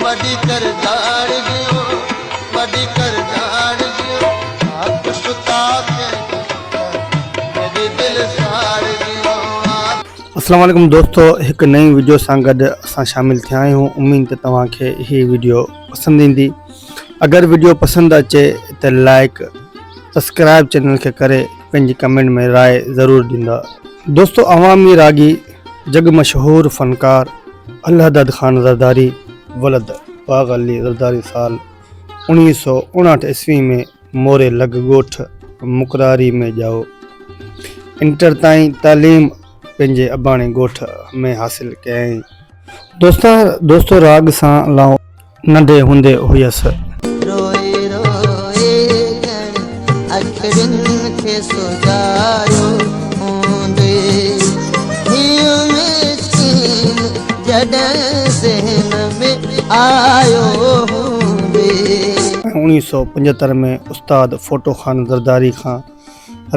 وڏي ڪر جاڙ گيو، وڏي ڪر جاڙ گيو، آپ ستا ڪنهن کي ستا، ميري دل ساڙ گيو، آپ. اسلام عليڪم دوستو هڪ نئين وڊيو سان گڏ اسان شامل ٿيا آهيون اميد ته توهان کي هي وڊيو پسند ايندي اگر وڊيو پسند اچي ته لائڪ سبسڪرائب چينل کي ڪري پنهنجي ڪمينٽ ۾ راء ضرور ڏيندا دوستو عوامي راڳي جڳ مشهور فنڪار الهداد خان زرداري ولد باغ علي زرداري سال 1959 عيسوي ۾ موري لڳ ڳوٺ مڪراري ۾ ڄائو. انٽر تائين تعليم پنهنجي اباڻي ڳوٺ ۾ حاصل ڪيائين. دوستو راڳ سان لائون ننڍي هوندي هيس. روئي روئي ڄڻ اکڙين کي سجايو هوندي هيء مسڪين جڏهن ذهن ۾ آيو هوندي. ۽ 1975 ۾ استاد ڦوٽو خان زرداري کان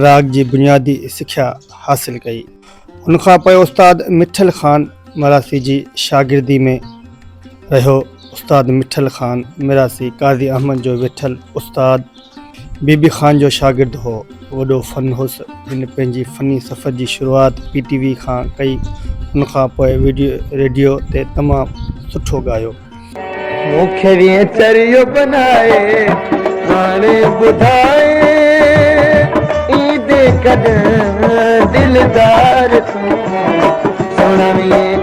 راڳ جي بنيادي سکيا حاصل ڪئي. ان کان پوء استاد مٺل خان مراسي جي شاگردي ۾ رهيو. استاد مٺل خان مراسي قاضي احمد جو ويٺل استاد بي بي خان جو شاگرد هو. وڏو فن هوس. هن پنهنجي فني سفر جي شروعات پي ٽي وي کان ڪئي. ان کان پوء ريڊيو تي تمام سٺو ڳايو. مون کي وين چريو بنائي هاڻي ٻڌائي ايندي ڪڏهن دلدار تون سهڻا وين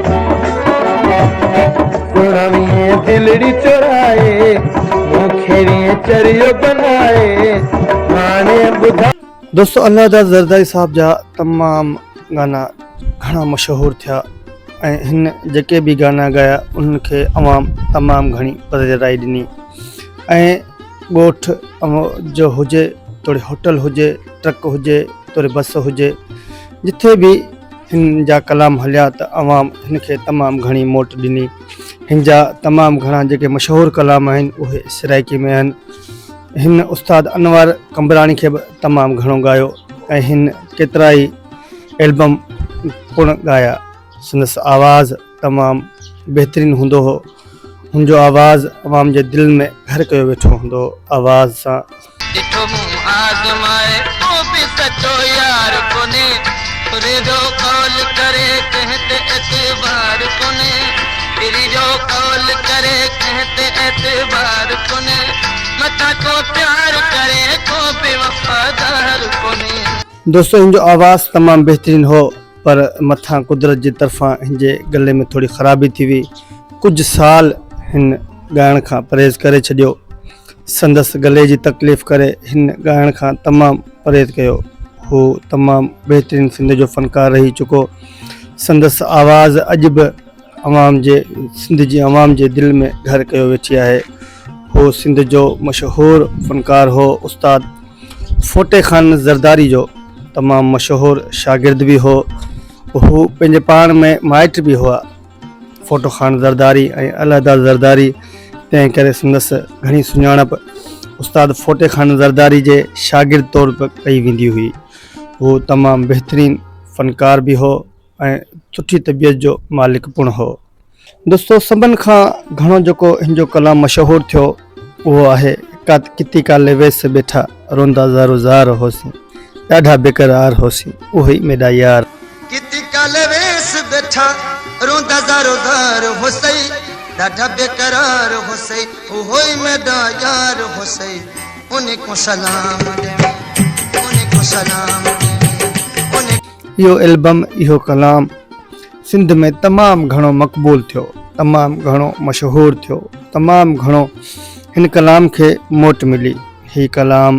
سهڻا وين دلڙي چورائي مون کي وين چريو بنائي هاڻي ٻڌائي. دوستو الله داد زرداري صاحب جا تمام گانا گهڻا مشهور ٿيا ۽ هن جيڪي به گانا ڳايا انهن کي عوام تمام گهڻي پذيرائي ڏني ۽ ڳوٺ جو هجي توڙي هوٽل هجي ٽرڪ هجي توڙي بس هجي جٿي به هن جا ڪلام هليا ته عوام هن کي تمام گهڻي موٽ ڏني هن جا تمام گهڻا جيڪي مشهور ڪلام آهن اهي سرائيڪي ۾ آهن هن استاد انور قمبراڻي کي به تمام گهڻو ڳايو ۽ هن ڪيترائي البم پڻ ڳايا. سندس آواز تمام بهترين هوندو هو. هن جو آواز عوام جي دلين ۾ گهر ڪيو ويٺو هوندو هو. آواز سان. ڏٺو مون آزمائي ڪو به سچو يار ڪونهي پري جو قول ڪري ڪنهن تي اعتبار ڪونهي پري جو قول ڪري ڪنهن تي اعتبار ڪونهي مٿان ڪو پيار ڪري ڪو به وفادار ڪونهي. دوستو هن جو آواز تمام بهترين هو پر مٿان قدرت جي طرفان هن جي گلي ۾ ٿوري خرابي ٿي وئي ڪجهه سال هن ڳائڻ کان پرهيز ڪري ڇڏيو سندس گلي جي تڪليف ڪري هن ڳائڻ کان تمام پرهيز ڪيو هو تمام بهترين سنڌ جو فنڪار رهي چڪو سندس آواز اڄ به عوام جي سنڌ جي عوام جي دل ۾ گهر ڪيو ويٺي آهي هو سنڌ جو مشهور فنڪار هو استاد ڦوٽي خان زرداري جو تمام مشهور شاگرد به هو هو پنهنجي پاڻ ۾ مائٽ به هئا ڦوٽو خان زرداري ۽ الهداد زرداري تنهن ڪري سندس گهڻي سڃاڻپ استاد ڦوٽي خان زرداري جي شاگرد طور به ڪئي ويندي هئي هو تمام بهترين فنڪار به هو ۽ سٺي طبيعت جو مالڪ پڻ هو. دوستو سڀن کان گهڻو جيڪو هن جو ڪلام مشهور ٿيو اهو آهي ڪات ڪتي ڪالي ويس ٻيٺا روندا زارو زار هوسين ڏاڍا بيقرار هوسين اهو ئي ميڏا يار. ڪتي ڪالي ويس ٻيٺا روندا زارو زار هوسئي ڏاڍا بيقرار هوسئي اهو ئي ميڏا يار هوسئي انهي کون سلام ڏيوين انهي کون سلام ڏيوين انهي. اهو البم اهو ڪلام سنڌ ۾ تمام گهڻو مقبول ٿيو تمام گهڻو مشهور ٿيو تمام گهڻو هن ڪلام کي موٽ ملي هي ڪلام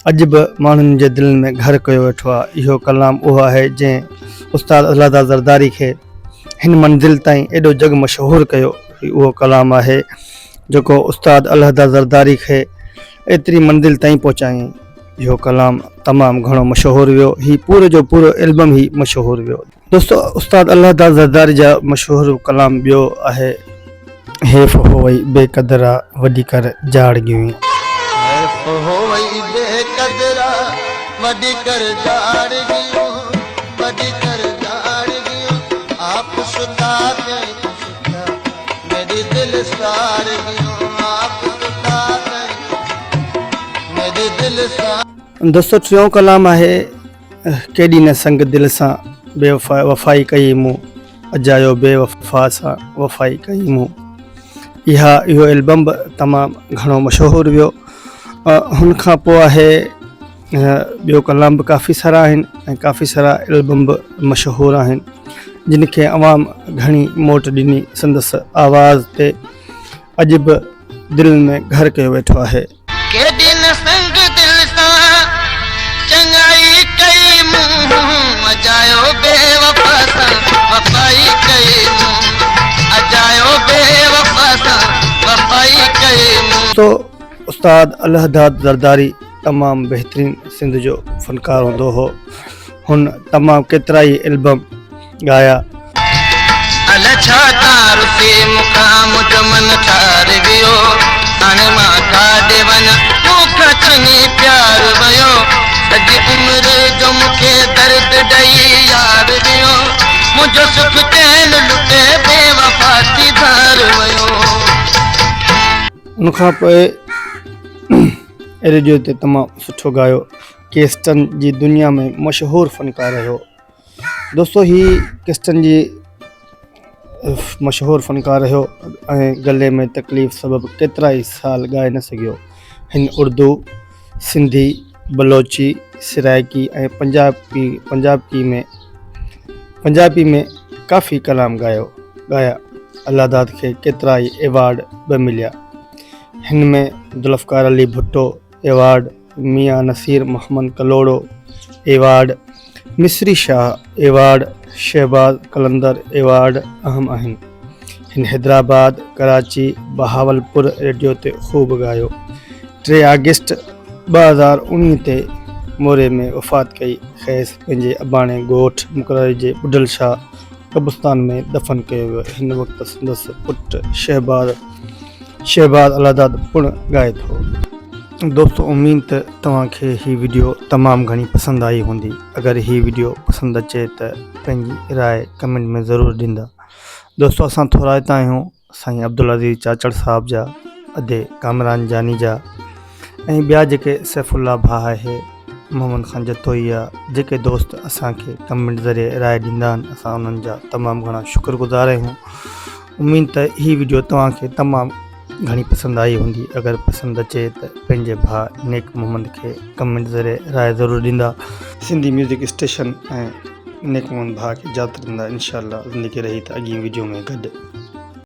اڄ به ماڻهن جي دلين ۾ گهر ڪيو ويٺو آهي اهو ڪلام اهو آهي جنهن استاد الله داد زرداري کي هن منزل تائين ايڏو جڳ مشهور ڪيو هي اهو ڪلام آهي جيڪو استاد الله داد زرداري کي ايتري منزل تائين پهچايائين اهو ڪلام تمام گهڻو مشهور ويو هي پورو جو پورو البم هي مشهور ويو. دوستو استاد الله داد زرداري جا مشهور ڪلام ٻيو آهي. حيف هوئي بي قدرا وڏي ڪر جاڙ گيوين. حيف هوئي بي قدرا وڏي ڪر جاڙ گيون وڏي ڪر جاڙ گيون آپ ستا ڪنهن کي ستا ميري. دل سار ويو آپ ستا ڪئي ميڏي دل سار. دوستو ٽيون ڪلام آهي ڪيڏي نه سنگ دل سان بي وفائي ڪئي مون اجايو بي وفا سان وفائي ڪئي مون اها اهو البم به تمام گهڻو مشهور ويو هن کان پوء آهي ٻيو ڪلام به ڪافي سارا آهن ۽ ڪافي سارا البم به مشهور آهن جن کي عوام گهڻي موٽ ڏني سندس آواز تي اڄ به دلين ۾ گهر ڪيو ويٺو آهي. ڪيڏي نه سنگ دل سان چڱائي ڪئي مون اجايو بي وفا سان وفائي ڪئي مون اجايو بي وفا سان وفائي ڪئي مون. تو استاد الهداد زرداري تمام بهترين سنڌ جو فنڪار هوندو هو هن تمام ڪيترائي البم ڳايا. ال ڇا تان رسي مون کان منهنجو من ٺار ويو هاڻي مان ڪاڏي وڃان مون کان ڇني پيار ويو سڄي عمر جو مون کي درد ڏئي يار ويو منهنجو سک چين لٽي بي وفا ٿي ڌار ويو. ان کان پوء ريڊيو تي تمام سٺو ڳايو. ڪيسٽن جي دنيا ۾ مشهور فنڪار رهيو. دوستو هي ڪيسٽن جي مشهور فنڪار رهيو ۽ گلي ۾ تڪليف سبب ڪيترائي سال ڳائي نه سگهيو. هن اردو، سنڌي، بلوچي، سرائيڪي ۽ پنجابي پنجابي ۾ ڪافي ڪلام ڳايو ڳايا. الله داد کي ڪيترائي ايوارڊ به مليا. هن ۾ ذوالفقار علي ڀٽو ايوارڊ، ميان Naseer Muhammad Kalhoro award, Misri Shah award, Shahbaz Qalandar award اهم آهن. هن حيدرآباد، ڪراچي، بهاولپور ريڊيو تي خوب ڳايو. ٽي آگسٽ 2019 تي موري ۾ وفات ڪئي. کيس پنهنجي اباڻي ڳوٺ مڪراري جي ٻڍل شاهه قبرستان ۾ دفن ڪيو ويو. هن وقت سندس پٽ شهباز شهباز الهداد پڻ ڳائي ٿو. دوستو اميد ته توهان کي هي وڊيو تمام گهڻي پسند آئي هوندي اگر هي وڊيو پسند اچي ته پنهنجي راء ڪمينٽ ۾ ضرور ڏيندا دوستو اسان ٿورائتا آهيون سائين عبدالعزيز چاچڙ صاحب جا ادي ڪامران جاني جا ۽ ٻيا جيڪي سيف الله ڀاء آهي محمد خان جتوئي آ جيڪي دوست اسان کي ڪمينٽ ذريعي راء ڏيندا آهن اسان انهن جا تمام گهڻا شڪر گذار آهيون اميد ته هي وڊيو توهان کي تمام گهڻي پسند آئي هوندي اگر پسند اچي ته پنهنجي ڀاء نيڪ محمد کي ڪمينٽ ذريعي راء ضرور ڏيندا. سنڌي ميوزڪ اسٽيشن ۽ نيڪ محمد ڀاء کي اجازت ڏيندا انشاء الله زندگي رهي ته اڳين وڊيو ۾ گڏ.